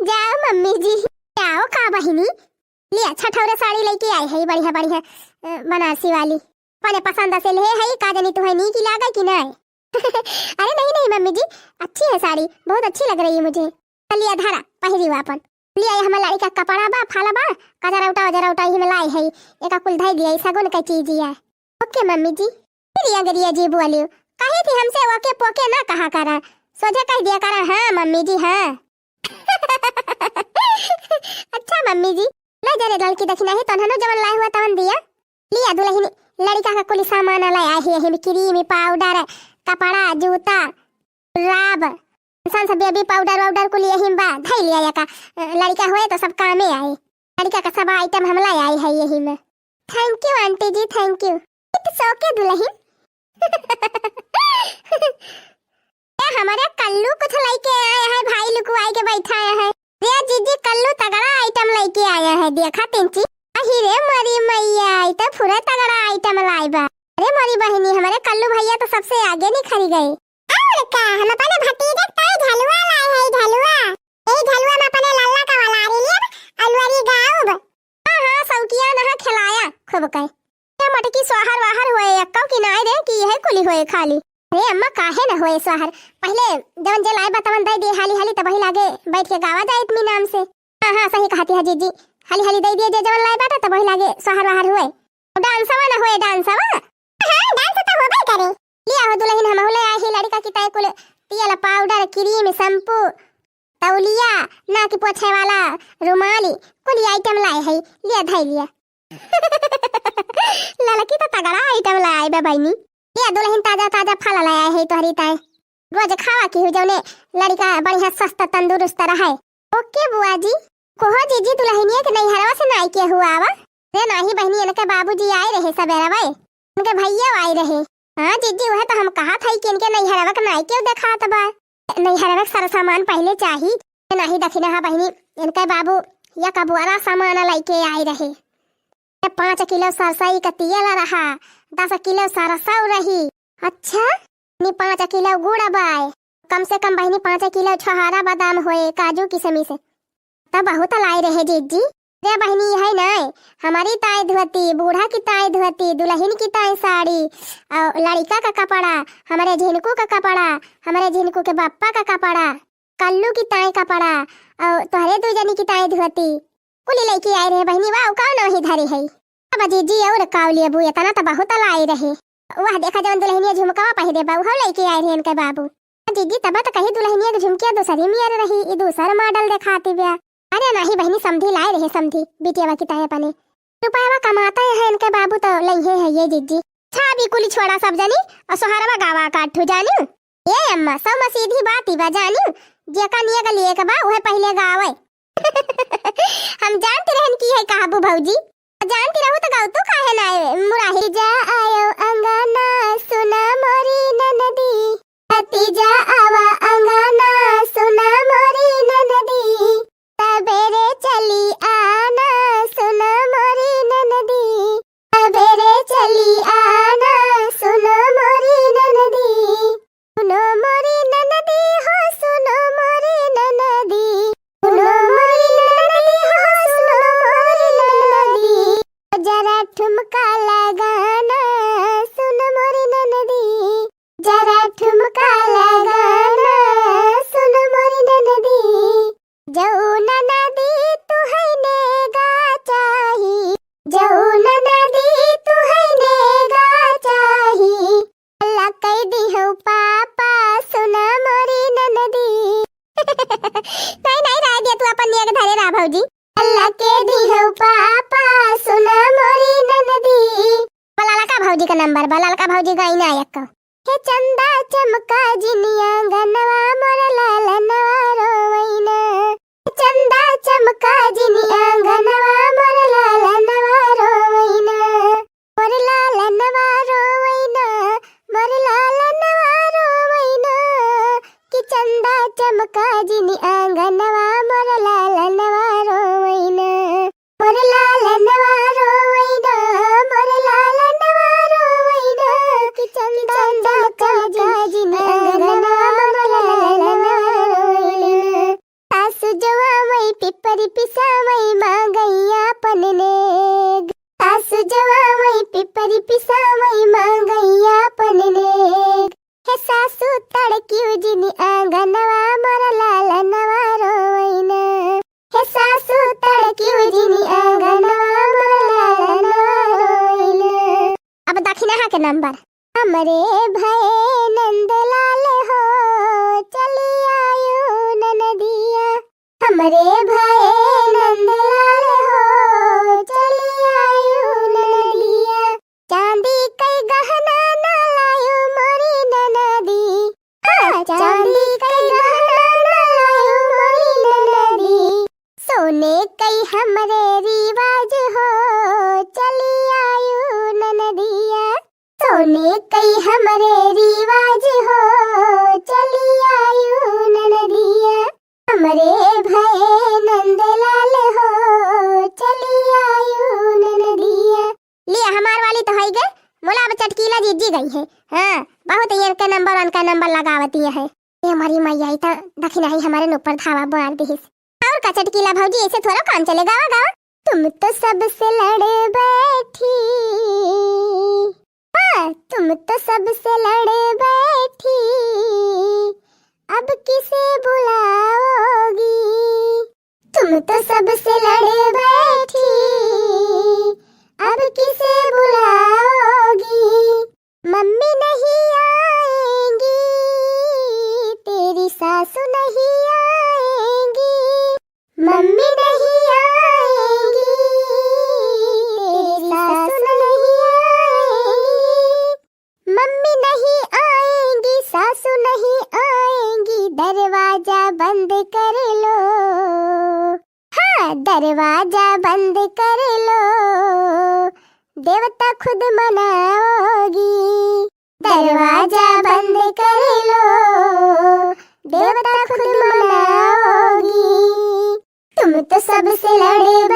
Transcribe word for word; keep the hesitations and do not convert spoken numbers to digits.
जाओ मम्मी जी, जाओ का बहिनी। लिया, छठौरा साड़ी लइके आए है, बढ़िया बढ़िया, अ, बनारसी वाली। अपने पसंद से ले है, का जानी तुहै नीक लागे कि नहीं। अरे नहीं नहीं मम्मी जी, अच्छी है साड़ी, बहुत अच्छी लग रही है मुझे। चलिए धरा, पहिरी आपन। लिया, ये हमर लड़िका कपड़ा बा, फाला बा, कजरौटा वजरौटा ही में लाई है, एका कुल धई दिया, ई सगुन का चीज है। ओके मम्मी जी। फिर ये गरिया जी बोलियो, कही थी हमसे ओके पोके ना कहा करा, सोझे कह दिया करा, हाँ मम्मी जी, हाँ। अच्छा मम्मी जी, ले जा रे लड़की, देखी नहीं तोन्हनो जवन लाए हुआ तवन दिया। लिया दुलहिन, लड़िका का कुली सामान लाई आई है, हिम क्रीम, पाउडर, कपड़ा, जूता, राब, सन सब बेबी पाउडर वाउडर कुली यही बा, धई लिया एका, लड़िका होए तो सब कामे आई। लड़िका का सब आइटम हम लाई आई है यही में। Thank you aunty ji, thank you। It's okay दुलहिन। ए, हमरे कल्लू कुछ लइके आए हैं भाई, लुकुआई के बैठाए हैं। रे जीजी, कल्लू तगड़ा आइटम लइके आए हैं, देखा तिनची। अही रे मोरी मैया, ई तो पूरा तगड़ा आइटम लाई बा। अरे मोरी बहिनी, हमरे कल्लू भैया तो सबसे आगे निखरी गए। और का, हम अपने भतीजे के ताई झलुआ लाए हैं, झलुआ। ए झलुआ में अपने लल्ला का वलारी लेब, अलवरी गाउब। हाँ, हाँ, सौकिया नहा खिलाया खूब कहे। क्या मटकी स्वाहर वाहर होए, अक्का की नाय रे, कि यह कुली होए खाली। अरे अम्मा, काहे न होए स्वाहर? पहिले जवन जे लाए बा तवन दे दे हाली हाली, तब वही लागे बैठ के गावा जाए इतनी नाम से। हाँ, हाँ, सही कहती है जीजी, हाली हाली दे दिए जे जवन लाए बाटा, तब वही लागे स्वाहर वाहर होए। डांसवा न होए, डांसवा। हाँ, डांस तो होबे करे। लिया हो दुलहिन, हमहू ले आए ही लड़िका की ताई कुल तेल, पाउडर, क्रीम, शैम्पू, तौलिया, नाक पोछे वाला रुमाली, कुल आइटम लाए है, लिया धई लिया। ललकी तो तगड़ा आइटम लाए बा बहिनी। लिया दुलहिन, ताजा ताजा फल लाए है तोहरी ताई। रोज खावा की हो जौने लड़िका बढ़िया स्वस्थ तंदुरुस्त रहे। ओके बुआ जी। कहो जीजी, दुलहिनिया के नैहरवा से नाई के हुआ आवा? रे नाही बहिनी, इनके बाबूजी आए रहे सबेरवा, इनके भैया आए रहे। हाँ जीजी, वह तो हम कहा था कि इनके नैहरवा के नाई के देखात बा। नैहरवा के सारा सामान पहिले चाही। नाही दखिना हा बहिनी, इनके बाबू या कबुआरा सामान लइके आए रहे। ये पाँच किलो सरसई का तेल रहा, दस किलो सरसौ रही। अच्छा, नी पाँच किलो गुड़ बाय, कम से कम बहिनी पाँच किलो छोहारा बादाम होए, काजू किशमिश। तब बहुत लाई रहे जीजी। रे बहिनी, है नाय, हमारी ताई धोती, बूढ़ा की ताई धोती, दुलहिन की ताई साड़ी, और लड़िका का कपड़ा, हमरे झिनकू का कपड़ा, हमरे झिनकू के बप्पा का कपड़ा, कल्लू की ताई कपड़ा, और तोहरे दू जनी की ताई धोती, कुली लइके आए रहे बहिनी। वाह, का नाहीं धरे है। अब जीजी और काव लेबू, इतना तो बहुत लाई रहे। वाह, देखा जवन दुलहिनिया झुमकवा पहिरे बा, उहो लइके आए रहे इनके बाबू। जीजी, तब तो कही दुलहिनिया के झुमकिया दूसरी मियर रही, ई दूसर मॉडल देखाती ब्या। अरे नाही बहिनी, समधी लाए रहे, समधी, बिटियावा की ताई अपने। रुपयावा कमाते हैं इनके बाबू तो लइहे है ये जीजी। अच्छा, अभी कुली छोड़ा सब जनी, और सोहरवा गावा काठू जानी। ए अम्मा, सौ में सीधी बात ही बा जानी, जेका नियग लिएक बा, उहे पहिले गावे। हम जानती रहन की है कहबू भौजी, जानती रहू तो गौतू काहे ना आए मुराही। जा आयो अंगना सुना मोरी ननदी, भतीजा आवा अंगना सुना मोरी ननदी, सबेरे चली आना सुना मोरी ननदी, सबेरे चली आना सुना मोरी ननदी। सुनो मोरी ननदी हो, सुनो मोरी ननदी, सुनो मोरी ननदी हो, सुनो मोरी ननदी। जरा ठुमका लगाना, सुनो मोरी ननदी, जरा ठुमका लगाना, सुनो मोरी ननदी। जऊ ननदी तुहै नेगा चाही, जऊ ननदी तुहै नेगा चाही। अल्लाह कह दिहौ पापा सुना मोरी ननदी। नहीं, नहीं, रह दिया, तू अपन नेग धरे रहा भौजी। अल्लाह कह दिहौ पापा सुना मोरी ननदी। बा ललका भौजी का नंबर बा, ललका भौजी गाई ना एक। हे चंदा चमका जिन आंगनवा मोर लालनवा रोवैना। चंदा चमका जिन आंगनवा मोर लालनवा रोवैना। मोर लालनवा रोवैना, मोर लालनवा रोवैना। कि चंदा चमका जिन आंगनवा मोर लालनवा रोवैना। मोर लालनवा रोवैना, मोर लालनवा रोवैना। कि चंदा चमका जिन आंगनवा मोर लालनवा रोवैना। सास पिसावई मांगई आपन नेग। सासु जवावई पिपरी पिसावई मांगई आपन नेग। हे सासु तड़किउ जिनी आंगनवा मोर लालनवा रोवई ना। हे सासु तड़किउ जिनी आंगनवा मोर लालनवा रोवई ना। अब दखिनहा के नंबर। हमरे भए नंदलाल हो, चली आयु ननदिया। हमरे भए नंदलाल हो, चली आयु ननदिया। चांदी कई गहना ना लायु मोरी ननदी। हाँ, चांदी कई गहना ना लायु मोरी ननदी। सोने कई हमरे रिवाज हो, चली आयु ननदिया। सोने कई हमरे रिवाज हो, चली आयु ननदिया। हमरे भए नंदलाल हो, चली आयु ननदिया। लिया, हमार वाली तो होई गए, मुला अब चटकीला जीजी गई है। हाँ, बहुत इनके नंबर, उनका नंबर लगावती है। ये हमारी मैया ही तो दखिनही हमारे ऊपर धावा मार दिहिस। और का चटकीला भौजी, ऐसे थोड़ा काम चले, गावा, गावा। तुम तो सबसे लड़ बैठी, हाँ, तुम तो सबसे लड़ बैठी, अब किसे बुलाओगी? तुम तो सबसे लड़ बैठी, अब किसे बुलाओगी? मम्मी नहीं आएंगी, तेरी सासू नहीं आएंगी। मम्मी नहीं आएंगी, तेरी सासू नहीं आएंगी। मम्मी नहीं आएंगी, सासू नहीं आएंगी, दरवाजा बंद कर लो। हाँ, दरवाजा बंद कर लो, देवता खुद मनाओगी। दरवाजा बंद कर लो, देवता खुद मनाओगी। तुम तो सबसे लड़